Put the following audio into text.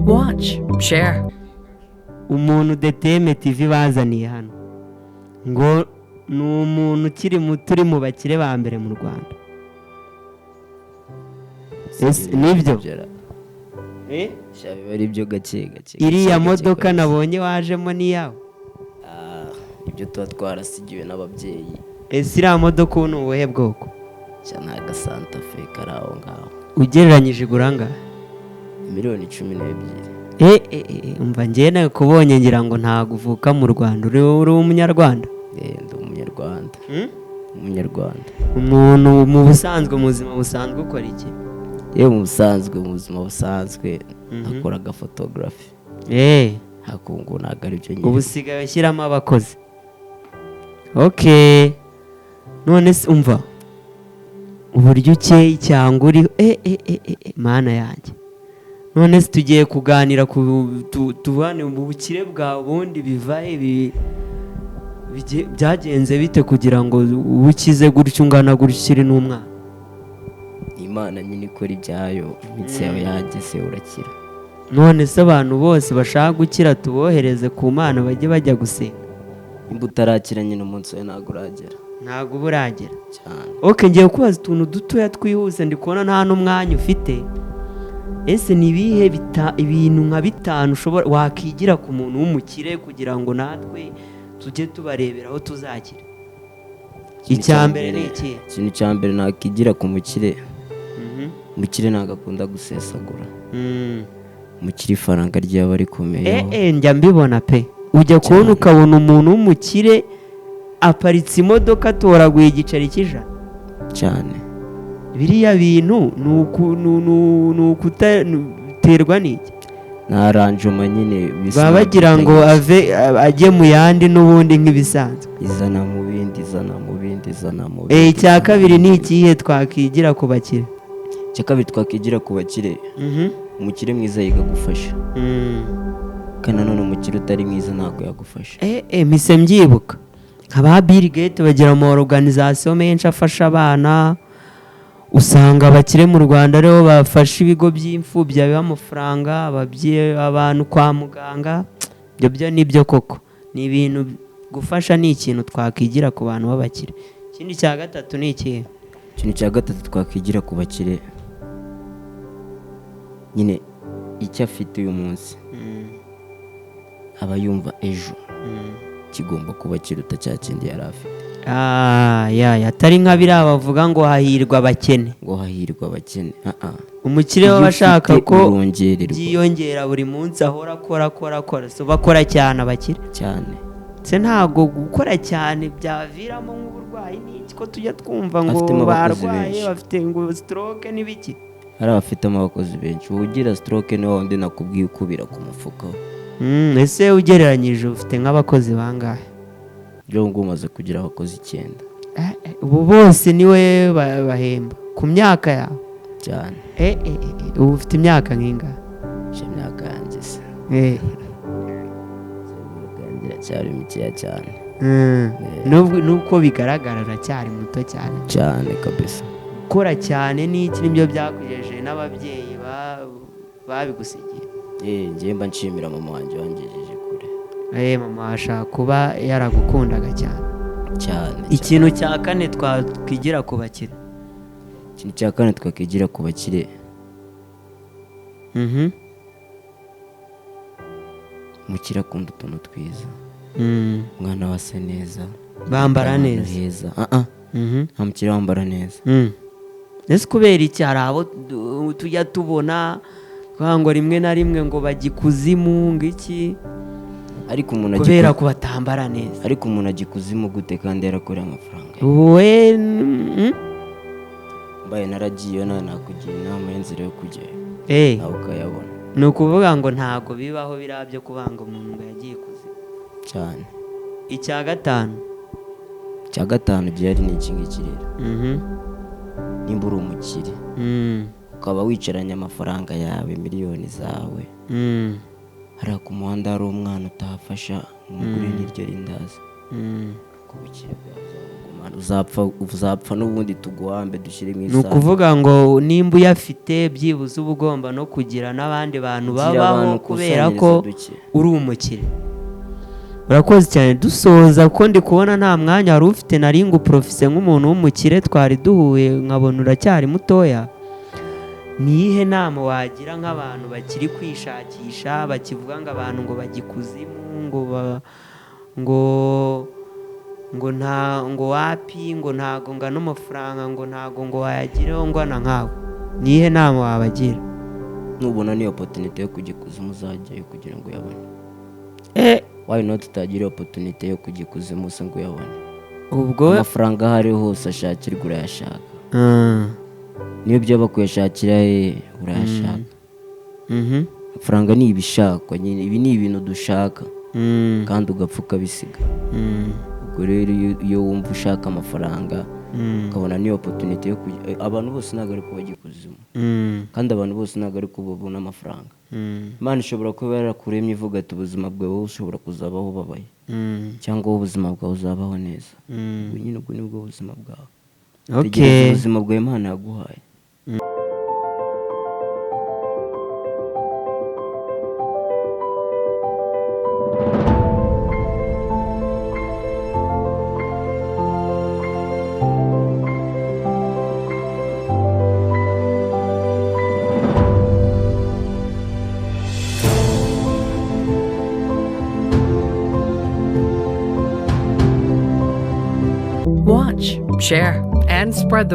Watch, share. Umuntu DTM TV bazaniye hano ngo ni umuntu ukiri muto uri mu bakire ba mbere mu Rwanda. Ese nibyo? Eh? Sha, biba ari byo gake gake. Iriya gake gake modoka kabisa. Nabonye wajemo n'iyawe? Ah, ibyo tuba twarasigiwe n'ababyeyi. Ese iriya modoka ubu ni ubuhe bwoko? Sha, ni agasanta Fe kari aho ngaho. Ugereranyije igura angahe? Miliyoni 12. Umva, njyewe nakubonye ngira ngo ntabwo uvuka mu Rwanda, uri umunyarwanda? Eh, ndi umunyarwanda. Umunyarwanda. Umuntu mu busanzwe, mu buzima busanzwe, ukora iki? Yewe, mu busanzwe, mu buzima busanzwe nakoraga photography. Ariko ubu ngubu ntabwo ari byo nyine. Ubu usigaye ushyiramo abakozi. Okay, none se umva uburyo ukeye cyangwa uri mana yanjye! None se tugiye kuganira ku tubane mu bukire bwawe. Ubundi biva he? Byagenze bite kugira ngo ube ukize gutyo, ungana gutyo, ukiri n'umwana? Imana nyine ikora ibyayo, iminsi yawe yageze urakira. None se abantu bose bashaka gukira tubohereze ku Mana, bajye bajya gusenga? Nimba utarakira nyine, umunsi wawe ntabwo uragera. Ntabwo uba uragera. Cyane. Ok, ngiye kubaza utuntu dutoya twihuse, ndi kubona nta n'umwanya ufite. Ese ni ibihe ibintu nka bitanu ushobora wakigira ku muntu w'umukire kugira ngo natwe tujye tubarebera aho tuzakira? Icya mbere ni ikihe? Ikintu cya mbere nakigira ku mukire, umukire ntabwo akunda gusesagura. Umukire ifaranga ryaba rikomeye. Njya mbibona pe, ujya kubona ukabona umuntu w'umukire aparitse imodoka, atoraguye igiceri cy'ijana. Cyane. Biriya bintu ni ukuterwa n'iki? Ni arrangement nyine bisa. Baba bagira ngo ave ajye mu yandi n'ubundi nk'ibisanzwe. Izana mu bindi, izana mu bindi, izana mu bindi. Icya Izana kabiri mu ni bindi. ikihe twakigira ku bakire? Icya kabiri twakigira ku bakire, umukire mwiza yiga gufasha, kandi nanone umukire utari mwiza ntabwo yagufasha. Mpise mbyibuka nka ba Bill Gates bagira ama organisation menshi afasha abana. Usanga abakire mu Rwanda aribo bafasha ibigo by'imfubyi, biha amafaranga abantu kwa muganga. Ibyo byo ni byo koko, ni ibintu gufasha, ni ikintu twakigira ku bantu b'abakire. Ikindi cya gatatu ni ikihe? Ikintu cya gatatu twakigira ku bakire nyine, icyo afite uyu munsi aba yumva ejo kigomba kuba kiruta cya kindi yari afite. Ah, ya, atari nka biriya bavuga ngo hahirwa abakene. Ngo hahirwa abakene, ah ah. Umukire Iyo we aba ashaka ufite ko urongererwa. byiyongera buri munsi, ahora akora, akora, akora. So bakora cyane abakire. Cyane. Se ntabwo gukora cyane byaviramo nk'uburwayi n'iki, ko tujya twumva ngo Afitemo abakozi barwaye, benshi. bafite ngo stroke n'ibiki? Hari abafitemo abakozi benshi. Uba ugira stroke ni wa wundi nakubwiye ukubira ku mufuka we. Ese ugereranyije ufite nk'abakozi bangahe? Byo ngubu umaze kugira abakozi 9. Ubu bose niwe bahemba ku myaka yawe? Cyane. Ubu ufite imyaka nk'ingahe? Sha, imyaka yanjye se? Imyaka yanjye iracyari mikeya cyane. Nubwo bigaragara aracyari muto cyane. Cyane kabisa. Gukora cyane n'iki nibyo byakugejeje n'ababyeyi babigusigiye? Njyewe mba nshimira mama wanjye wangejeje kure. Mama ashaka kuba yaragukundaga cyane. Cyane. Ikintu cya kane twakwigira ku bakire? Ikintu cya kane twakwigira ku bakire, umukire akunda utuntu twiza. Umwana we asa neza. Bambara ahantu neza. heza. Ah ah. Nta mukire wambara neza. Ese kubera iki hari abo tujya tubona kuvuga ngo rimwe na rimwe ngo bajya ikuzimu, ngo iki? Ariko umuntu ajya Kubera ko batambara neza. Ariko umuntu ajya ikuzimu gute kandi yarakoreye amafaranga ye? Wowe Mbaye naragiyeyo nawe nakugira inama y'inzira yo kujyayo, nawe ukayabona. Ni ukuvuga ngo ntabwo bibaho biriya byo kubanga umuntu ngo yagiye ikuzimu. Cyane. Icya gatanu? Icya gatanu gihari ni iki ngiki rero: nimba uri umukire, ukaba wicaranye amafaranga yawe, miliyoni zawe, hariya ku muhanda hari umwana utafasha ngo umugure n'iryo rindazi, ku bukire bwawe uzabugumana. Man, uzapfa, uzapfa n'ubundi tuguhambe, dushyire mu Ni isanduku. ukuvuga ngo nimba uyafite, byibuze uba ugomba no kugira n'abandi bantu Gira babaho abantu kubera ukusanyiriza ko duke. uri umukire. Urakoze cyane. Dusoza, kuko ndi kubona nta mwanya wari ufite, nari nguprofise nk'umuntu w'umukire twari duhuye, nkabona uracyari mutoya. Ni iyihe nama wagira nk'abantu bakiri kwishakisha, bakivuga ngo abantu ngo bajya ikuzimu, ngo nta, ngo wapi, ngo ntago ngana amafaranga, ngo ntago ngo wayagireho ngana nkawe? Ni iyihe nama wabagira? Nubona niyo opportunity yo kujya ikuzimu, uzajyayo kugira ngo uyabone. Why not utagira opportunity yo kujya ikuzimu se ngo uyabone? Ubwo Amafaranga aho ari hose ashakirwa, urayashaka. Niyo byaba kuyashakira he, urayashaka. Amafaranga ni ibishakwa nyine, ibi ni ibintu dushaka kandi ugapfa ukabisiga. Ubwo rero iyo wumva ushaka amafaranga, ukabona niyo opportunity yo kujya, abantu bose ntabwo ari ko bajya ikuzimu, kandi abantu bose ntabwo ari ko babona amafaranga. Imana ishobora kuba yarakuremye ivuga ati ubuzima bwawe wowe ushobora kuzabaho ubabaye, cyangwa wowe ubuzima bwawe uzabaho neza. Ubwo nyine ubwo nibwo buzima bwawe. Tegereza ubuzima bwawe Imana yaguhaye. Watch, share, and spread the